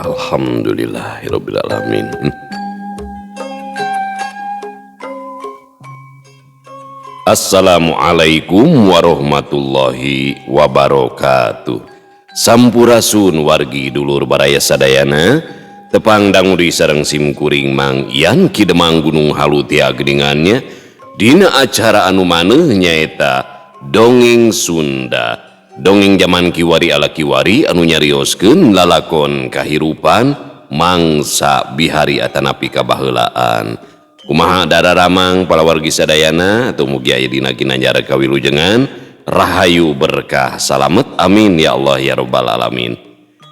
Alhamdulillahirabbil alamin. Assalamualaikum warahmatullahi wabarakatuh. Sampurasun wargi dulur baraya sadayana, tepang dangu di sareng simkuring Mang Ian Ki Demang Gunung Halu tia geningannya dina acara anu maneuh nyaeta Dongeng Sunda. Dongeng zaman kiwari ala kiwari anu nyarioskeun lalakon kahirupan mangsa bihari atanapi kabaheulaan. Kumaha dararamang palawargi sadayana atau mugi aya dina ginanjar kawilujengan rahayu berkah salamet amin ya Allah ya robbal alamin.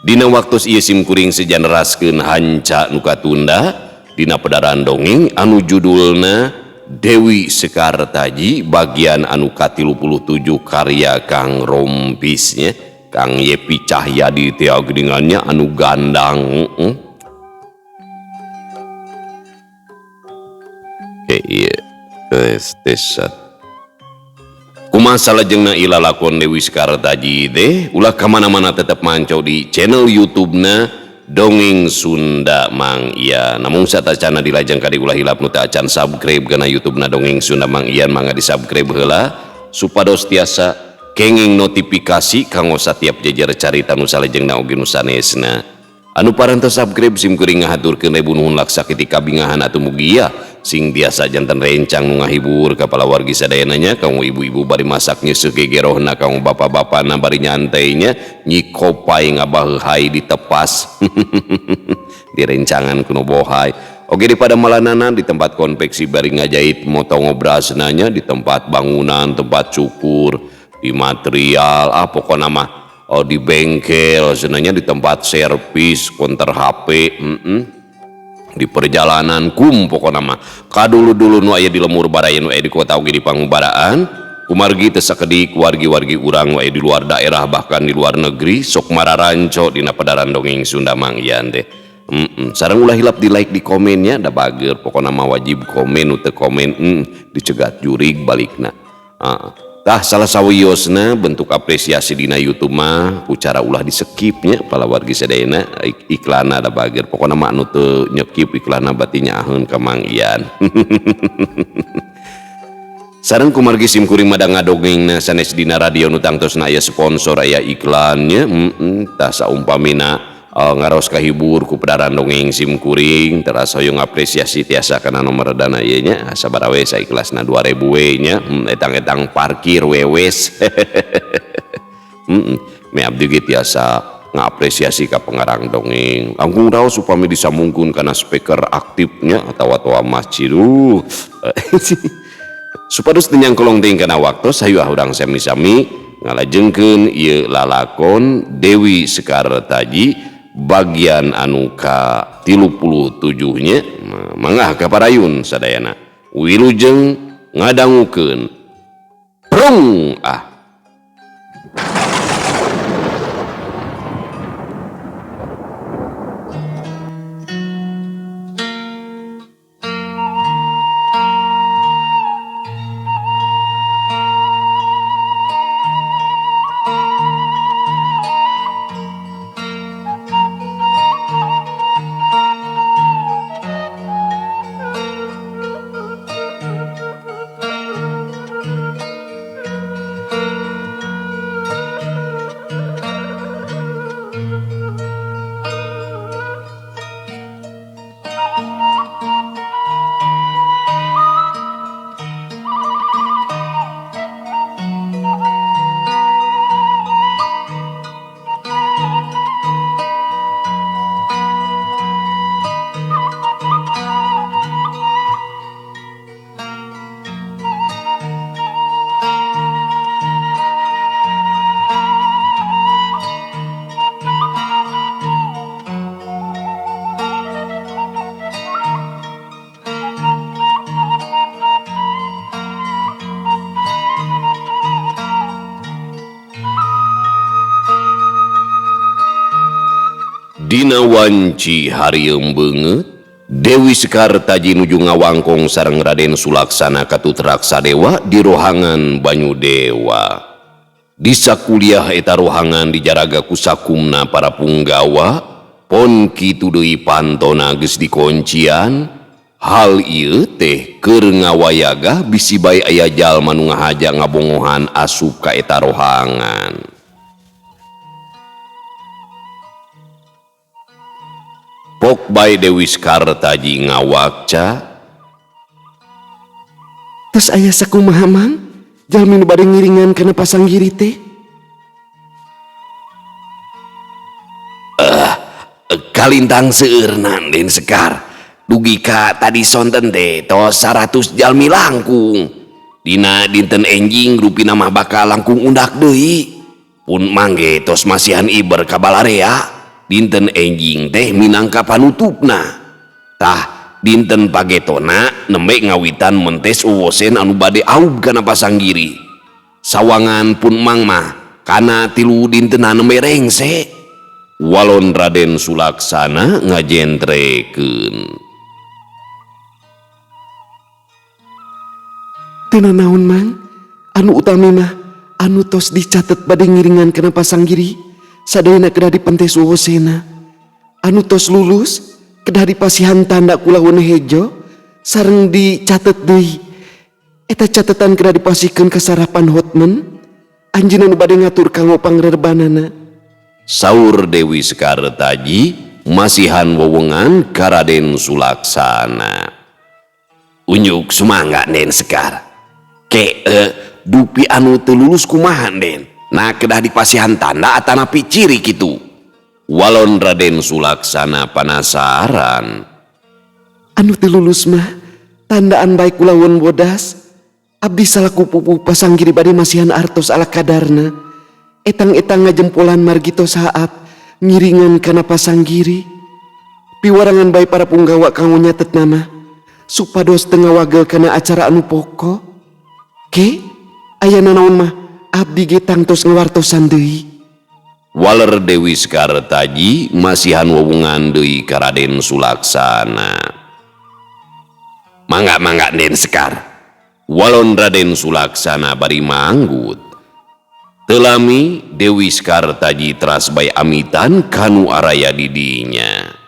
Dina waktu ieu simkuring sejaneraskeun hanca nu katunda dina pedaran dongeng anu judulna Dewi Sekartaji bagian anu ka-37 karya Kang Rompisnya Kang Yepi Cahyadi teh geuningannya anu gandang. Oke, iya tes tes kumaha salajengna ilalakon Dewi Sekartaji teh ulah kamana-mana tetep mancau di channel YouTube-na Dongeng Sunda Mang Ian. Namun satacana dilajeng ka diulah hilap nu teu acan subscribe kana YouTube-na Dongeng Sunda Mang Ian mangga di-subscribe heula supados tiasa kenging notifikasi kanggo satiap jejer carita nu salajengna oge nu sanesna. Anu parantos subscribe simkuring ngahaturkeun ribu nuhun laksa ketika kabingahan atuh mugia sing tiasa janten rencang nu ngahibur ka palawargi sadayana nya kanggo ibu-ibu bari masak nyeuseuk gegerohna kanggo bapak-bapana bari nyantainya nyikopai ngabaheuhai ditepas di rencangan kuno bohai. Oge di pada malanana di tempat konveksi bari ngajahit motong obrasna nya di tempat bangunan tempat cukur di material ah pokona mah oh, di bengkel senanya di tempat servis konter HP di perjalanan kum pokona mah kadulu-dulu nu aya di lemur baraya nu aya di kota oge di pangubaraan kumargi teu sakedik wargi-wargi urang nu aya di luar daerah bahkan di luar negeri sok mararanco dina pedaran dongeng Sunda Mang Ian teh. Sareng ulah hilap di like di komennya da bager pokona mah wajib komen nu teu komen dicegat jurig balikna. Tah salah sawiosna bentuk apresiasi dina YouTube mah ku cara ulah di skipnya palawargi sadayana iklanna da bager pokona mah anu teu nyekip iklanna bati nyaaheun ka Mang Ian. Sareng kumargi simkuring mah da ngadongengna sanes dina radio nu tangtosna aya sponsor aya iklannya tah saumpamina ngaros kahibur ku pedaran dongeng simkuring teras hoyong apresiasi tiasa kana nomor dana ieu nya sabaraha we saikhlasna 2000 we nya etang-etang parkir wewes. Me abdi ge tiasa ngapresiasi ka pengarang dongeng langkung raos upami disambungkeun kana speaker aktifnya atawa toa masjid. Supados teu nyangkolong teuing kana waktos hayu ah urang sami-sami ngalajengkeun ieu lalakon Dewi Sekartaji bagian anu ka-37 nya mangga kaparayun sadayana wilujeng ngadangukeun prung ah. Dina wanci harieum beungeut Dewi Sekartaji nuju ngawangkong sareng Raden Sulaksana katut Raksadewa di rohangan Banyu Dewa. Di sakuliah eta rohangan dijaraga ku sakumna para punggawa, pon kitu deui pantona geus dikoncian. Hal ieu teh keur ngawayagah bisi bae aya jalma nu ngahaja ngabongohan asup ka eta rohangan. Pok bae Dewi Sekartaji ngawakca. Tos aya sakumaha Mang? Jalmi nu bade ngiringan kana pasanggiri teh? Kalintang seueurna Den Sekar. Dugi ka tadi sonten teh tos 100 jalmi langkung. Dina dinten enjing rupina mah bakal langkung undak deui. Pun mangge tos masihan iber ka balarea. Dinten enjing teh minangka panutupna. Tah dinten pagetona nembe ngawitan mentes uwosen anu bade aub kana pasanggiri. Sawangan pun mang mah kana 3 dintenan nembe rengse. Walon Raden Sulaksana ngajentrekeun. Teu nanaon Mang, anu utami mah anu tos dicatet bade ngiringan kana pasanggiri sadayana kedah dipentes uwosena. Anu tos lulus kedah dipasihan tanda kulawan hejo sareng dicatet deui. Eta catetan kedah dipasihkeun ka sarapan hotman. Anjeunna nu bade ngatur kanggo pangrerebanana. Saur Dewi Sekartaji masihan wewengan ka Raden Sulaksana. Unjuk sumangga Den Sekar. Ke dupi anu teu lulus kumaha Den? Nah kedah dipasihan tanda atanapi ciri kitu. Walon Raden Sulaksana panasaran. Anu teu lulus mah tandaan bae kulawan bodas. Abdi salaku pupuh pasanggiri bade masihan artos ala kadarna. Etang-etang ngajempolan margi tos saat ngiringan kana pasanggiri. Piwarangan bae para punggawa kanggo nyatet nama supados teu ngawagel kana acara anu pokok. Ke aya nanaon mah abdi ge tangtos ngawartosan deui. Waler Dewi Sekartaji masihan wewengan deui ka Raden Sulaksana. Mangga-mangga Den Sekar. Walon Raden Sulaksana bari manggut. Telami Dewi Sekartaji teras bae amitan kanu araya didinya.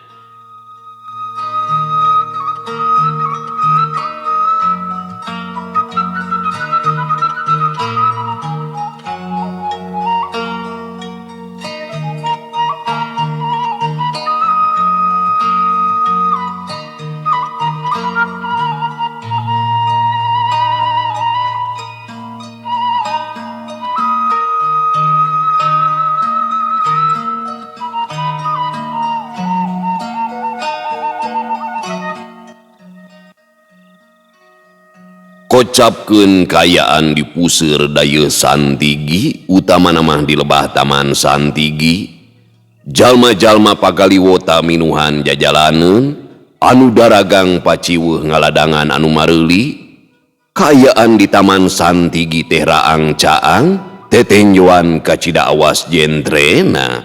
Kocapkeun kaayaan di puseur dayeuh Santigi, utamana mah di lebah Taman Santigi. Jalma-jalma pagaliwota minuhan jajalaneun, anu daragang paciweuh ngaladangan anu mareuli. Kaayaan di Taman Santigi teh raang caang, tetenjoan kacida awas jentrena.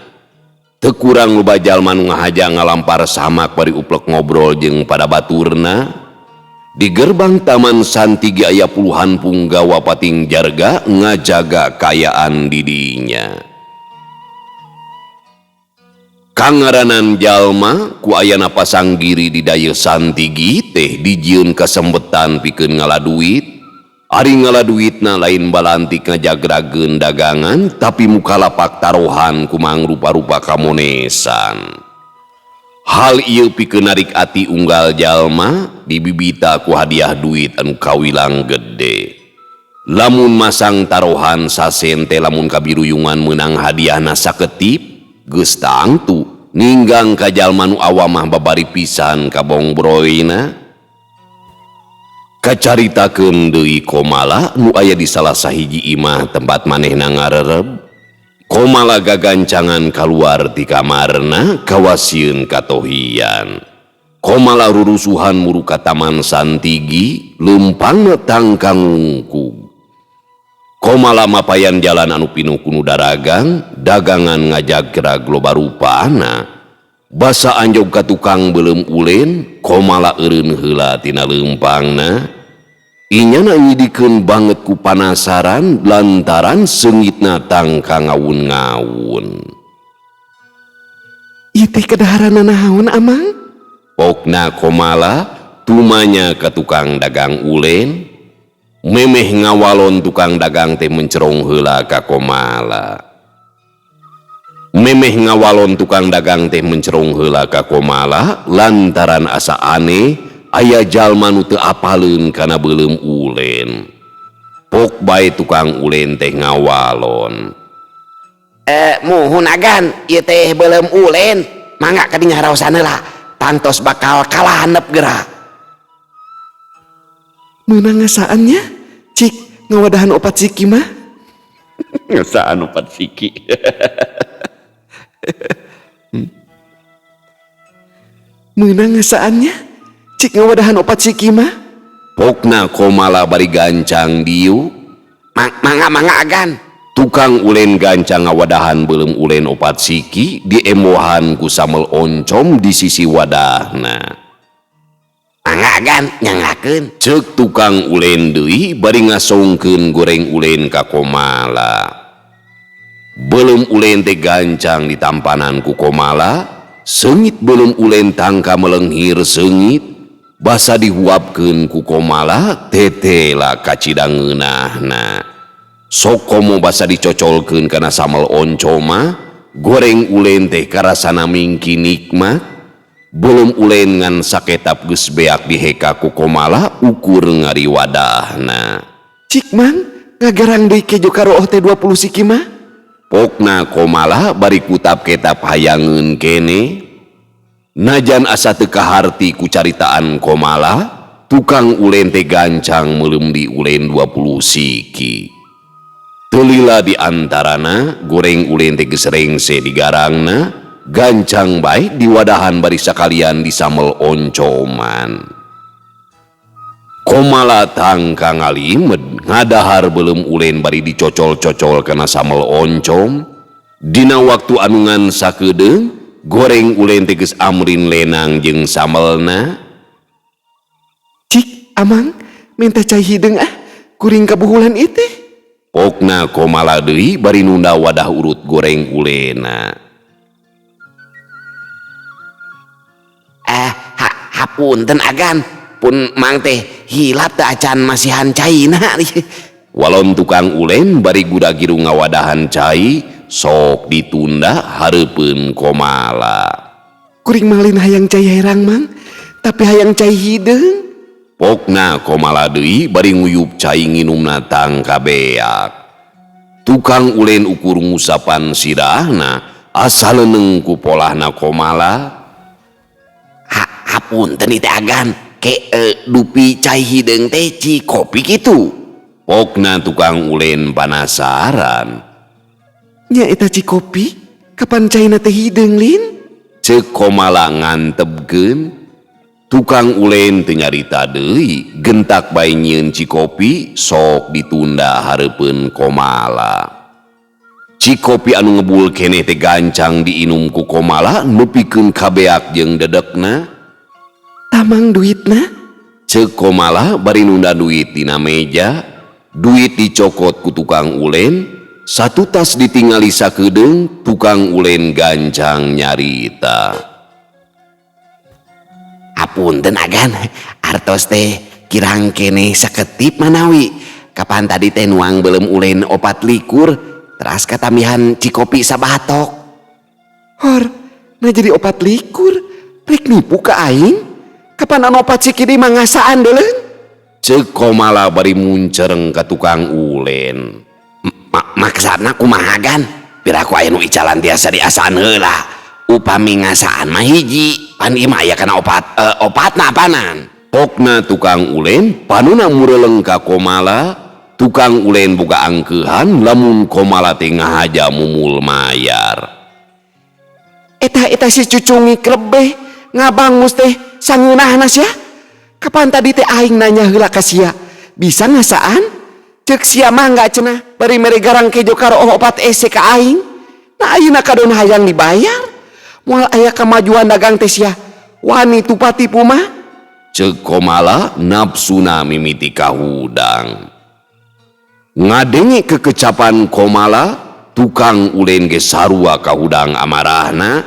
Teu kurang loba jalma nu ngahaja ngalampar samak bari uplek ngobrol jeung pada baturna. Di gerbang Taman Santigi aya puluhan punggawa pating jarga ngajaga kaayaan didinya. Kangaranan jalma ku ayana pasanggiri di dayeuh Santigi teh dijieun kasempetan pikeun ngala duit. Ari ngala duitna lain balantik ngajagrageun dagangan tapi muka lapak tarohan ku mangrupa-rupa kamonesan. Hal ieu pikeun narik ati unggal jalma dibibita ku hadiah duit anu kawilang gede. Lamun masang tarohan sasen teh lamun kabiruyungan meunang hadiahna saketip, geus tangtu ninggang ka jalma nu awamah babari pisan ka bongbroyna. Kacaritakeun deui Komala nu aya di salah sahiji imah tempat manehna ngarereb. Komala gagancangan kaluar ti kamarna kawasieun katohian. Komala rurusuhan muru ka Taman Santigi leumpangna tangkangungkug. Komala mapayan jalan anu pinuh ku nu daragang, dagangan ngajagrag loba rupana. Basa anjog ka tukang beuleum ulen, Komala eureun heula tina leumpangna. Inyana nyidikeun banget ku panasaran lantaran seungitna tangka ngawun-ngawun. Ieu teh kadaharanna naon, Amang? Pokna Komala tumanya ka tukang dagang ulen. Memeh ngawalon tukang dagang teh mencerong heula ka Komala. Memeh ngawalon tukang dagang teh mencerong heula ka Komala lantaran asa aneh aya jalma nu teu apaleun kana beuleum ulen. Pok bae tukang ulen teh ngawalon. Muhun agan, ieu teh beuleum ulen. Mangga kadinya haraosan heula, tangtos bakal kalah handep geura. Meunang ngasaannya? Cik ngawadahan opat siki mah. Ngasaan opat siki. Meunang ngasaannya? Cik ngawadahan opat siki mah. Pokna Komala bari gancang diu. Mangga mangga agan. Tukang ulen gancang ngawadahan beuleum ulen opat siki diembohan ku samel oncom di sisi wadahna. Mangga agan nyanggakeun. Ceuk tukang ulen deui bari ngasongkeun goreng ulen ka Komala. Beuleum ulen teh gancang ditampanan ku Komala, seungit beuleum ulen tangka melenghir seungit, basa dihuapkeun ku Komala tetela kacida ngeunahna. Sok komo basa dicocolkeun kana samel oncoma, goreng ulen teh karasana mingki nikmat. Beuleum ulen ngan saketap geus beak diheka ku Komala ukur ngariwadahna. Cik Mang, ngagerang deui kejo karooh teh 20 siki mah. Pokna Komala bari kutap-ketap hayangeun kene. Najan asa teu kaharti ku caritaan Komala, tukang ulen teh gancang meuleum di ulen 20 siki. Teu lila di antarana goreng ulen teh geus rengse di garangna, gancang bae diwadahan bari sakalian disamel oncoman. Komala tangka ngalimed ngadahar beuleum ulen bari dicocol-cocol kana samel oncom. Dina waktu anu ngan sakedeung, goreng ulen teh geus amrin lenang jeung samelna. Cik, Amang, minta cai hideung ah, kuring kabuhulan ieu teh. Pokna Komala deui bari nunda wadah urut goreng ulena. Hapunten agan, pun mang teh hilap teh acan masihan caina. Walon tukang ulen bari guda-giru ngawadahan cai, sok ditunda hareupeun Komala. Kuring malin hayang cai herang mang, tapi hayang cai hideung. Pokna Komala deui bari nguyup cai nginumna tangka beak. Tukang ulen ukur ngusapan sirahna, asa leuneng ku polahna Komala. Hapunten ieu teh agan, ke dupi cai hideung teh ci kopi kitu. Pokna tukang ulen panasaran. Nya eta ci kopi, kapan caina teh hideung lin? Ceuk Komala ngantebkeun. Tukang ulen teu nyarita deui, gentak bae nyieun cikopi sok ditunda hareupeun Komala. Cikopi anu ngebul keneh teh gancang diinum ku Komala nepikeun kabeak jeung dedekna. Tamang duitna? Ceuk Komala bari nunda duit dina meja, duit dicokot ku tukang ulen, satu tas ditingali sakedeung, tukang ulen gancang nyarita. Apunten agan, artos teh kirang keneh saketip manawi. Kapan tadi teh nuang beuleum ulen opat likur, teras katambihan cikopi sabatok. Hor, nah jadi opat likur, rek nipu ka aing. Kapan anu opat siki deui mah ngasaan deuleun? Ceuk Komala bari muncereng ka tukang ulen. Maksudna kumaha gan? Piraku aya nu icalan tiasa diasaan heula. Upami ngasaan mah hiji, pan ieu mah aya kana opat, opatna apanan. Pokna tukang ulen panuna mureleng ka Komala. Tukang ulen boga angkeuhan lamun Komala teh ngahaja mumul mayar. Eta-eta si cucungi klebeh ngabangus teh sangeunahna sia. Kapan tadi teh aing nanya heula ka sia, bisa ngasaan? Ceuk sia mah nggak cenah, bari mere garang kejo karo opat ese ka aing. Nah ayeuna kadon hayang dibayar. Moal aya kamajuan dagang teh sia. Wani tupa tipu mah. Ceuk Komala nafsuna mimiti kahudang. Ngadenge kekecapan Komala, tukang ulen ge sarua kahudang amarahna.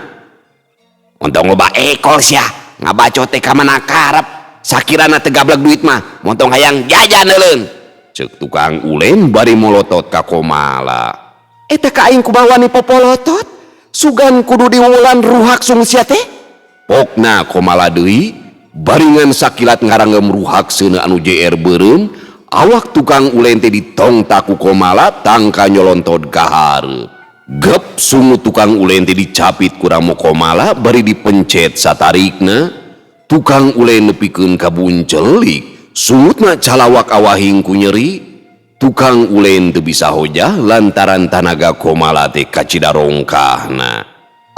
Montong loba ekol sia, ngabacot teh ka mana karep. Sakirana teu gablek duit mah, montong hayang jajan euleung. Ceuk tukang ulen bari molotot ka Komala. Eta ka aing kumaha wani popolotot? Sugan kudu diwulan ruhak sungut sia teh? Pokna Komala deui, baringan sakilat ngaranggem ruhak seuneu anu JR beureum, awak tukang ulen teh ditongtak ku Komala tangka nyolontod ka hareup. Gep sungut tukang ulen teh dicapit ku Ramo Komala bari dipencet satarikna. Tukang ulen nepikeun ka buncelik, sungutna calawak awahing ku nyeri. Tukang ulen teu bisa hojah lantaran tanaga Komala teh kacida rongkahna.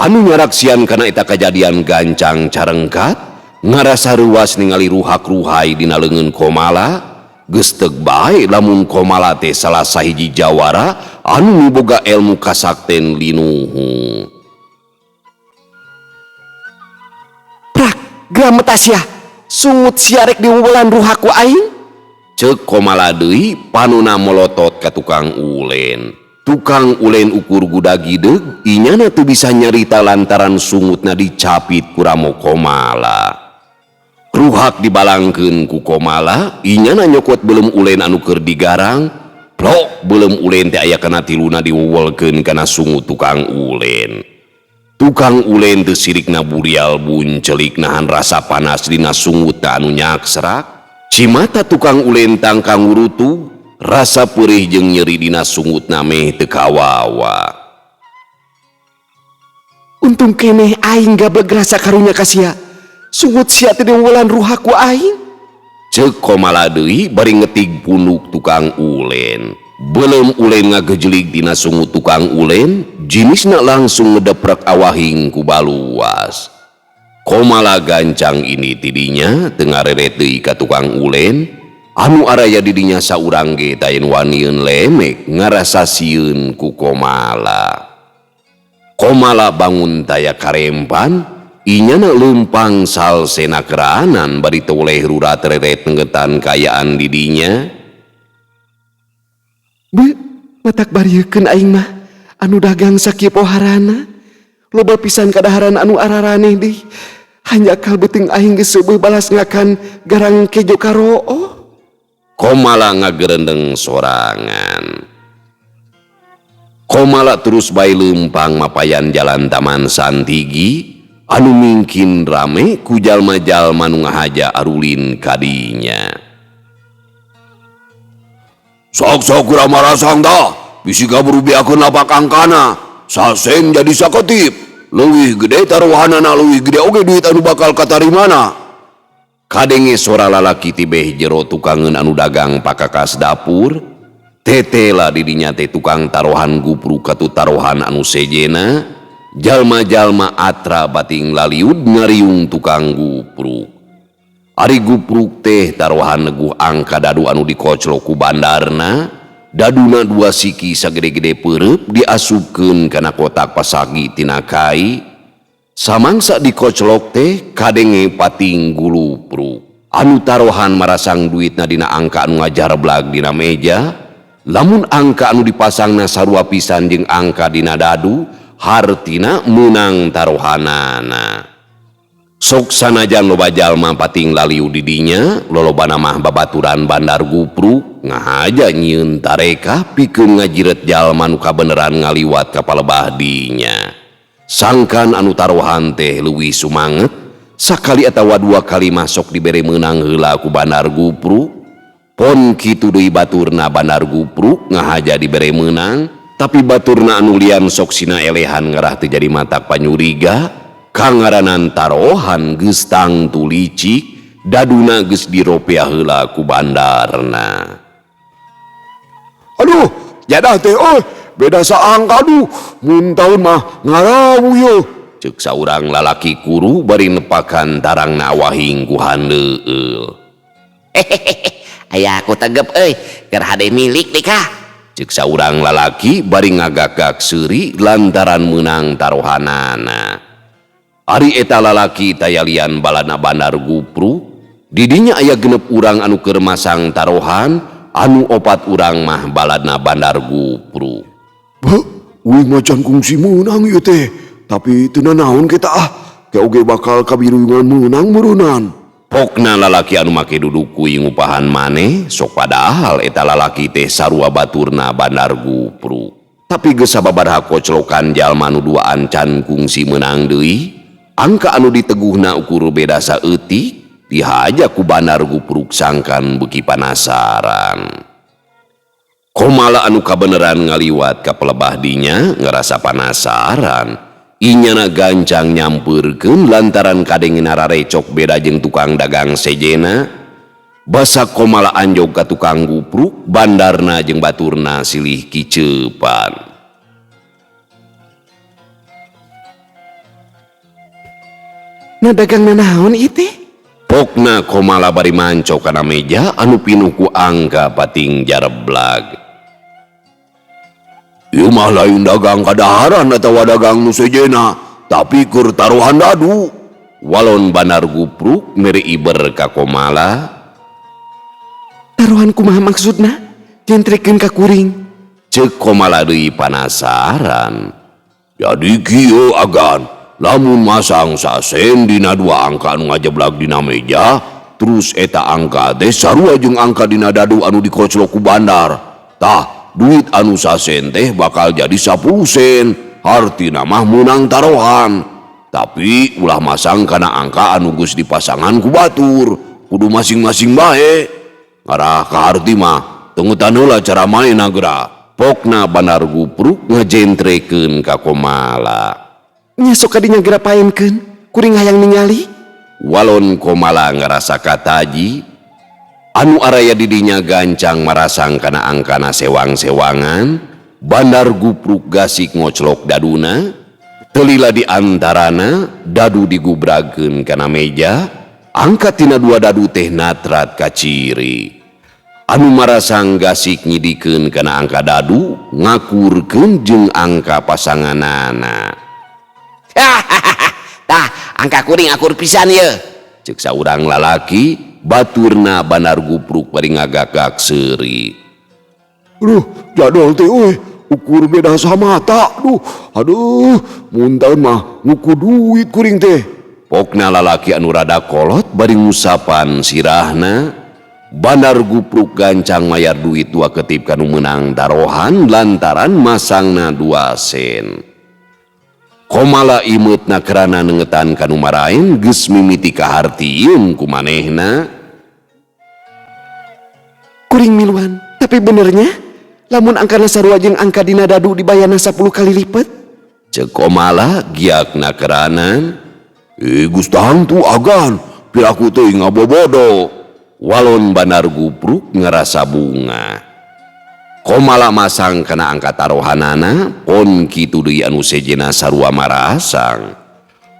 Anu nyaraksian kana eta kajadian gancang carengkat, ngarasa reuas ningali ruhak-ruhai dina leungeun Komala. Geus teug bae lamun Komala teh salah sahiji jawara anu miboga elmu kasakten linuhung. Prak, grameta sia, sungut sia rek diwulan ruhak ku aing. Ceuk Komala deui panuna molotot ka tukang ulen. Tukang ulen ukur gudag-gideg, inyana teu bisa nyarita lantaran sungutna dicapit ku Ramo Komala. Ruhak dibalangkeun ku Komala, inyana nyokot beuleum ulen anu keur digarang. Plok beuleum ulen teh aya kana tiluna diwuwelkeun kana sungut tukang ulen. Tukang ulen teu sirikna burial buncelik nahan rasa panas dina sungutna anu nyaksrak. Cimata tukang ulen tangka ngurutug, rasa peurih jeung nyeri dina sungutna meh teu kawawa. Untung keneh aing gableg rasa karunya ka sia. Sungut sia teh diwulan ruhak ku aing. Ceuk Komala deui bari ngetig punuk tukang ulen. Beuleum ulen ngagejelig dina sungut tukang ulen, jinisna langsung ngedeprek awahing ku baluas. Komala gancang ini tidinya teu ngareret deui ka tukang ulen, anu araya didinya saurang ge tayen wanieun lemek ngarasa sieun ku Komala. Komala bangun taya karempan, inyana leumpang salsena keranan bari toleh rurat reret ngetan kayaan didinya. Be, matak bariekeun aing mah anu dagang sakieu poharana. Loba pisan kadaharan anu araraneh deui. Hanjakal beuteung aing geus seubeah balas ngakan garang kejo karooh. Komala ngagerendeng sorangan. Komala terus bae leumpang mapayan jalan Taman Santigi anu mingkin rame ku jalma-jalma nu ngahaja arulin kadinya. Sok-sok urang marasang tah, bisi kaburu beakeun lapak angkana, sasen jadi saketip, leuwih gede taruhanana leuwih gede oge duit anu bakal katarimana. Kadenge sora lalaki tibeh jero tukangeun anu dagang pakakas dapur, tetela didinya teh tukang taruhan gupruk katu taruhan anu sejena, jalma-jalma atra bating laliud ngariung tukang gupruk. Ari gupruk teh taruhan neguh angka dadu anu dikoclok ku bandarna, daduna dua siki sagede-gede peureub diasupkeun kana kotak pasagi tina kai. Samangsa dikoclok teh kadenge pating gulupruk. Anu taruhan marasang duitna dina angka anu ngajarblag dina meja, lamun angka anu dipasangna sarua pisan jeung angka dina dadu, hartina meunang taruhanana. Sok sanajan loba jalma pating laliu didinya, lolobana mah babaturan bandar gupruk, ngahaja nyieun tarekah pikeun ngajiret jalma nu kabeneran ngaliwat ka palebah dinya. Sangkan anu taruhan teh leuwih sumanget, sakali atawa dua kali masuk dibere meunang heula ku bandar gupruk. Pon kitu deui baturna bandar gupruk ngahaja dibere meunang, tapi baturna anu lian sok sina elehan ngarah teu jadi matak panyuriga. Kangaranan tarohan geus tangtu licik, daduna geus diropeah heula ku bandarna. Aduh, jadah teh euy, beda saangka aduh, mun taun mah ngarawu yeuh. Ceuk saurang lalaki kuru bari nepakan tarangna awahing ku handeueul. Aya aku tegep euy, keur hade milik deui kah. Ceuk saurang lalaki bari ngagak-gak seuri lantaran meunang taruhanana. Ari eta lalaki tayalian balana bandar gupruk, Didinya aya 6 urang anu keur masang tarohan, anu 4 urang mah baladna Bandar Gupruk. Beuh, uing mah can kungsi meunang ieu teh. Tapi teu nanaon kita ah, ke oge bakal kabiruyungan meunang meureunnan. Pokna lalaki anu make duduk kuing ngupahan maneh, sok padahal eta lalaki teh sarua baturna Bandar Gupruk. Tapi geus sababaraha koclokan jalma nu duaan can kungsi meunang deui, angka anu diteguhna ukur beda saeutik, dihaja ku Bandar Gupruk sangkan beuki panasaran. Komala anu kabeneran ngaliwat ka pelebah dinya ngerasa panasaran. Inyana gancang nyampeurkeun lantaran kadengena rarecok beda jeung tukang dagang sejena. Basa Komala anjog ka tukang gupruk, bandarna jeung baturna silih kiceupan. Na dagang nanaon ieu teh? Pokna Komala bari manco kana meja anu pinuh ku angka pating jareblag. Ieu mah lain dagang kadaharan atawa dagang nu sejena, tapi keur taruhan dadu. Walon Bandar Gupruk mere iber ka Komala. Taruhan kumaha maksudna? Jentrekeun ka kuring. Ceuk Komala deui panasaran. Jadi kieu agan, lamun masang sasen dina 2 angka anu ngajeblag dina meja, terus eta angka teh sarua jeung angka dina dadu anu dikoclok ku bandar. Tah, duit anu sasen teh bakal jadi 10 sen, hartina mah meunang taruhan. Tapi ulah masang kana angka anu geus dipasangan ku batur, kudu masing-masing bae. Ngarah ka harti mah tengutan heula cara maenna geura. Pokna Bandar Gupruk ngajentrekeun ka Komala. Nya sok kadinya geura paenkeun, kuring hayang ningali. Walon Komala ngarasa kataji, anu araya didinya gancang marasang kana angkana sewang-sewangan. Bandar Gupruk gasik ngoclok daduna, telila di antarana dadu digubrakeun kana meja, angka tina 2 dadu teh natrat kaciri. Anu marasang gasik nyidikeun kana angka dadu, ngakurkeun jeung angka pasanganana. Tah, angka kuring akur pisan ye. Ceuk saurang lalaki, baturna Bandar Gupruk bari ngagagak seuri. Aduh, jadol teh euy, ukur beda samata. Duh, aduh, mun taun mah nguku duit kuring teh. Pokna lalaki anu rada kolot bari ngusapan sirahna. Bandar Gupruk gancang mayar duit 2 ketip kanu meunang tarohan lantaran masangna 2 sen. Komala imeutna kerana nengetan kanu maraen geus mimiti kahartieun ku manehna. Kuring miluan, tapi benernya lamun angkana sarua jeung angka dina dadu dibayarna 10 kali lipat. Ceuk Komala giakna keranan. Geus tangtu agan, piraku teh ngabobodo. Walon Bandar Gupruk ngerasa bunga. Komala masang kana angka tarohanana, pon kitu deui anu sejena sarua marasang.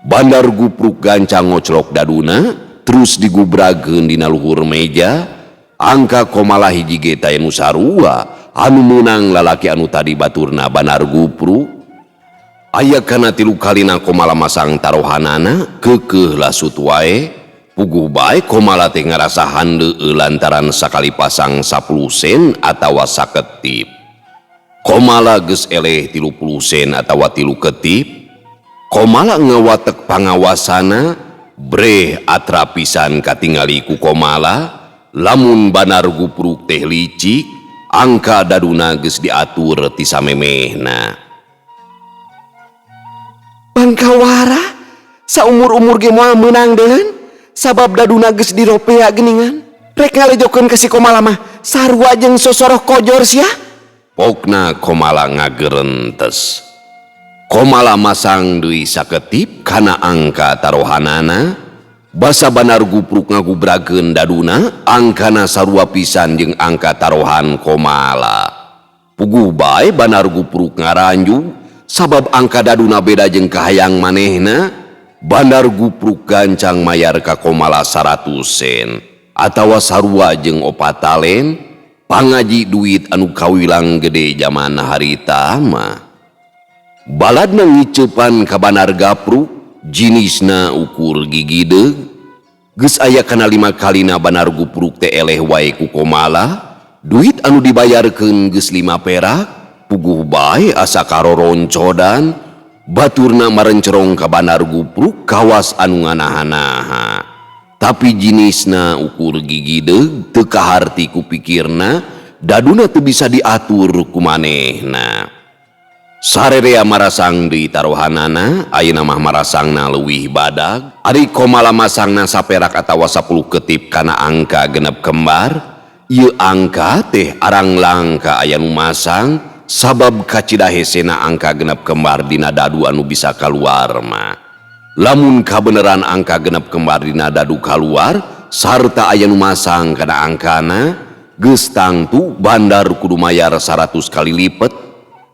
Bandar Gupruk gancang ngoclok daduna, terus digubrageun dina luhur meja. Angka Komala hiji ge teh nu sarua, anu meunang lalaki anu tadi baturna Bandar Gupruk. Aya kana 3 kalina Komala masang tarohanana, keukeuh lasut wae. Puguh bae Komala teh ngarasa handeueul lantaran sakali pasang 10 sen atawa saketip. Komala geus eleh 30 sen atawa 3 ketip. Komala ngawatek pangawasana, breh atrapisan katingali ku Komala, lamun Bandar Gupruk teh licik, angka daduna geus diatur ti samemehna. Bangkawara, saumur-umur ge moal meunang deun. Sabab daduna geus diropea geuningan. Rek ngalejokeun ka si Komala mah sarua jeung sosoroh kojor sia. Pokna Komala ngagerentes. Komala masang deui saketip kana angka tarohanana. Basa Bandar Gupruk ngagubrakeun daduna, angkana sarua pisan jeung angka tarohan Komala. Puguh bae Bandar Gupruk ngaranjug sabab angka daduna beda jeung kahayang manehna. Bandar Gupruk gancang mayar ka Komala 100 sen atawa sarua jeung 4 talen, pangaji duit anu kawilang gede jaman harita mah. Baladna ngiceupan ka Bandar Gapruk, jinisna ukur gigideug. Geus aya kana 5 kalina Bandar Gupruk teh eleh wae ku Komala. Duit anu dibayarkeun geus 5 perak, puguh bae asa karoroncodan. Baturna marencerong ka Bandar Gupruk kawas anu nganaha-naha. Tapi jinisna ukur gigideug teu kaharti ku pikirna, daduna teu bisa diatur ku manehna. Sarerea marasang deui taruhanana, ayeuna mah marasangna leuwih badag. Ari Komala masangna saperak atawa 10 ketip kana angka genep kembar, ieu angka teh arang langka aya nu masang sabab kacida hesena angka genep kembar dina dadu anu bisa kaluar mah. Lamun kabeneran angka genep kembar dina dadu kaluar sarta aya nu masang kana angkana, geus tangtu bandar kudu mayar 100 kali lipet.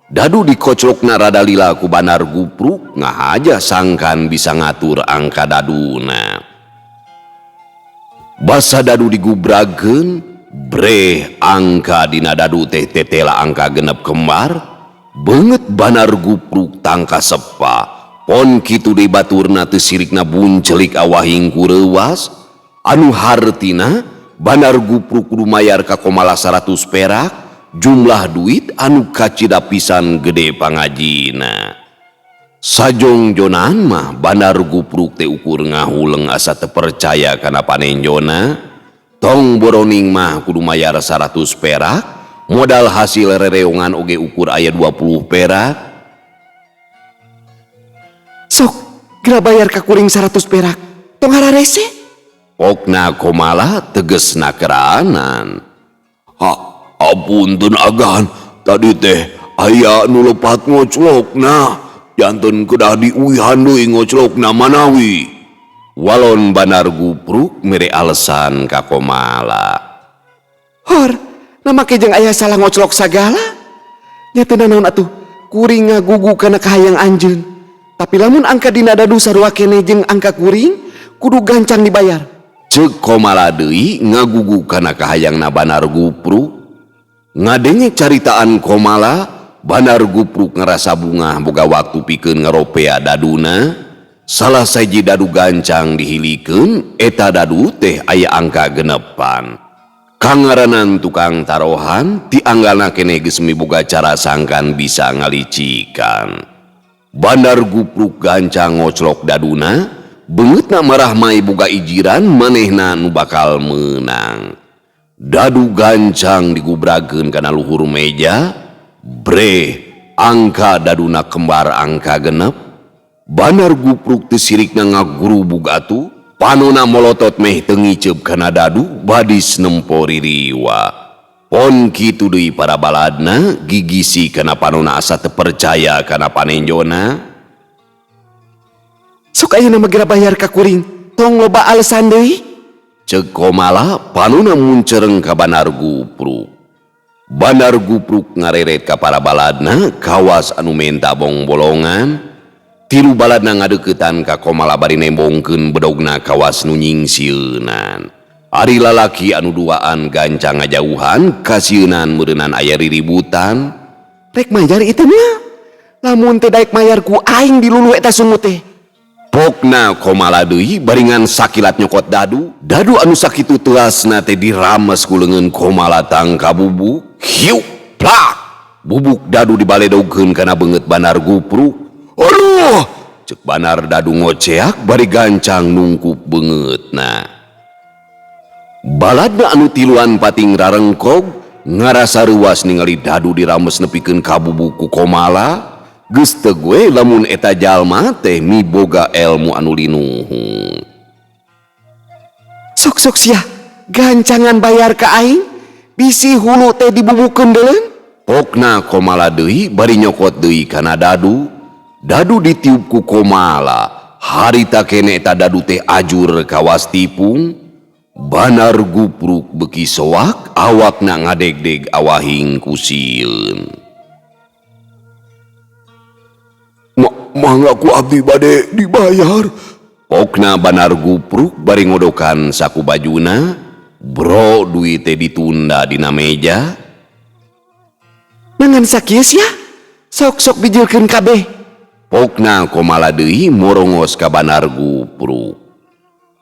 Dadu dikoclokna rada lila ku Bandar Gupruk ngahaja sangkan bisa ngatur angka daduna. Basa dadu digubrageun, breh angka dina dadu teh tetela angka genep kembar, beungeut Bandar Gupruk tangka sepa. Pon kitu deui baturna teu sirikna buncelik awahing ku reuwas, anu hartina Bandar Gupruk kudu mayar ka Komala 100 perak, jumlah duit anu kacida pisan gede pangajina. Sajongjonan mah Bandar Gupruk teh ukur ngahuleng asa teu percaya kana panenjona. Tong boroning mah kudu mayar 100 perak, modal hasil rereongan oge ukur aya 20 perak. Sok, geura bayar ka kuring 100 perak. Tong hararese. Pokna Komala tegesna keranan. Ha, apunten agan, tadi teh aya nu lepat ngoclokna. Janten kedah diuihan deui ngoclokna manawi. Walon Bandar Gupruk mere alasan ka Komala. Hor, namake jeung aya salah ngoclok sagala. Nya teu nanaon atuh, kuring ngagugu kana kahayang anjeun. Tapi lamun angka dina dadu sarua keneh jeung angka kuring, kudu gancang dibayar. Ceuk Komala deui ngagugu kana kahayangna Bandar Gupruk. Ngadenge caritaan Komala, Bandar Gupruk ngerasa bungah boga waktu pikeun ngaropea daduna. Salah sahiji dadu gancang dihilikeun, eta dadu teh aya angka genepan. Kangaranan tukang tarohan, tianggalna keneh geus miboga cara sangkan bisa ngalicikan. Bandar Gupruk gancang ngoclok daduna, beungeutna marah mai boga ijiran manehna nu bakal meunang. Dadu gancang digubrakeun kana luhur meja, breh angka daduna kembar angka genep. Bandar Gupruk teu sirikna ngagurubug atuh, panona molotot meh teu ngiceup kana dadu badis nempo ririwa. Pon kitu deui para baladna gigisi kana panona asa teu percaya kana panenjona. Sok ayeuna mah geura bayar ka kuring, tong loba alasan deui. Ceuk Komala panona muncereng ka Bandar Gupruk. Bandar Gupruk ngareret ka para baladna kawas anu menta bongbolongan. Tilu baladna ngadeuketan ka Komala bari nembongkeun bedogna kawas nu nyingsieunan. Ari lalaki anu duaan gancang ngajauhan kasieunan meureunan aya riributan. Rek mayar ieu teh nya. Lamun teu daek mayar ku aing diluluh eta sungut teh. Pokna Komala deui baringan sakilat nyokot dadu. Dadu anu sakitu telasna teh dirames ku leungeun Komala tangka bubuk. Hiuk plak. Bubuk dadu dibaledogkeun kana beungeut Bandar Gupruk. Aduh, ceuk Bandar dadu ngoceak bari gancang nungkup beungeutna. Baladna anu tiluan pating rarengkog ngarasa reuas ningali dadu dirames nepikeun ka bubuk ku Komala. Geus teu gue lamun eta jalma teh miboga elmu anu linuhung. Sok-sok sia gancangan bayar ka aing, bisi hulu teh dibubukeun deuleun. Pokna Komala deui bari nyokot deui kana dadu. Dadu ditiup ku Komala. Harita kene eta dadu teh ajur kawas tipung. Bandar Gupruk beuki soak awakna ngadegdeg awahing ku sieun. Mangga ku abdi bade dibayar. Pokna Bandar Gupruk bari ngodokan saku bajuna. Bro duit teh ditunda dina meja. Mangan sakieu sia? Sok-sok bijilkeun kabeh. Pokna Komala deui morongos ka Bandar Gupruk.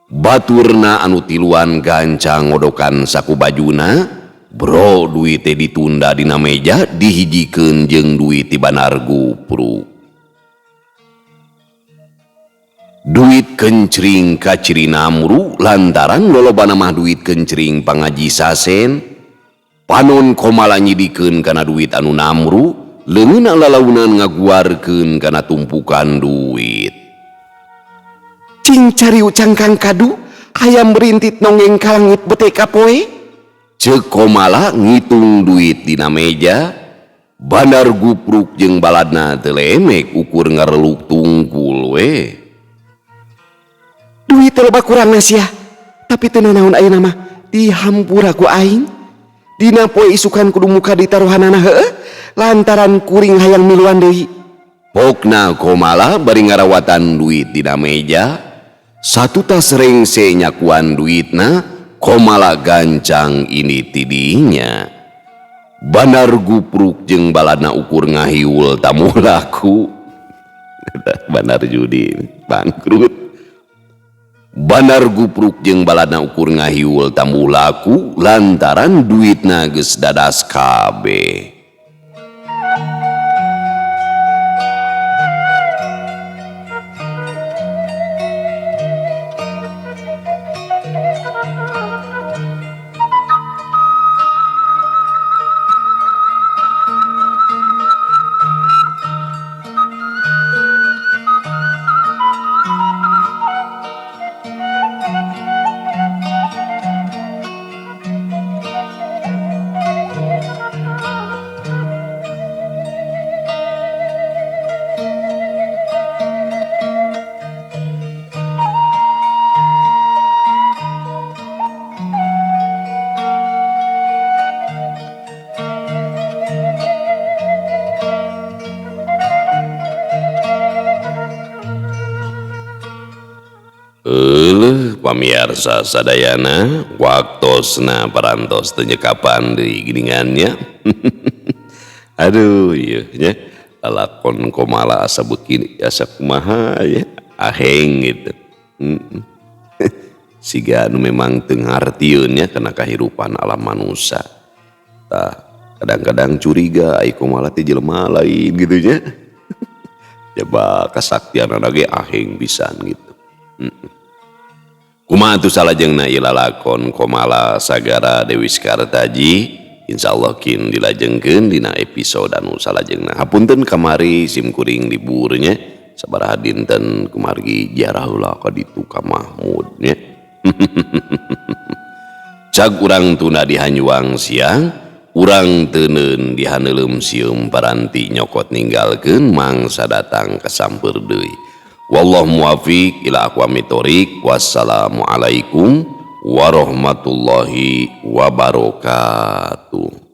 Baturna anu tiluan gancang ngodokan saku bajuna, bro duit teh ditunda dina meja dihijikeun jeung duit ti Bandar Gupruk. Duit kencring kaciri namru lantaran lolobana mah duit kencring pangaji sasen. Panon Komala nyidikeun kana duit anu namru, leungeunna lalaunan ngaguarkeun kana tumpukan duit. Cing cariu cangkang kadu, hayam berintit nonggeng ka langit bete kapoe. Ceuk Komala ngitung duit dina meja, Bandar Gupruk jeung baladna teu lemek ukur ngareluk tungkul we. Duit teh loba kurangna sia, tapi teu nanaon ayeuna mah dihampura ku aing. Dina poe isukan kudu muka ditaruhanana heueuh, lantaran kuring hayang miluan deui. Pokna Komala bari ngarawatan duit dina meja, satutas rengse nyakuan duitna, Komala gancang ini tidinya. Bandar Gupruk jeung baladna ukur ngahiul tamu laku. Bandar judi bangkrut. Bandar Gupruk jeung baladna ukur ngahiul tamu laku lantaran duitna geus dadas kabeh. Pamiarsa sadayana waktosna parantos teu nyekapan deui geuningannya. Aduh ieu nya lalakon Komala asa beuki asa kumaha ya aheng gitu. Siga anu memang teu ngartieun nya kana kahirupan alam manusia. Tah kadang-kadang curiga ai Komala teh jelema lain gitu nya. Jaba kasaktianana ge aheng pisan gitu. Kumaha atuh salajengna ieu lalakon Komala Sagara Dewi Sekartaji, insyaallah kin dilajengkeun dina episode anu salajengna. Hapunten kamari sim kuring libur nya sabaraha dinten kumargi ziarah heula ka ditu ka Mahmud nya. Cag urang tuna di Hanjuang siang, urang teuneun di Haneuleum sieum paranti nyokot ninggalkeun mangsa datang kasamper deui. Wallahu muwafiq ila aqwamit thoriq. Wassalamualaikum warahmatullahi wabarakatuh.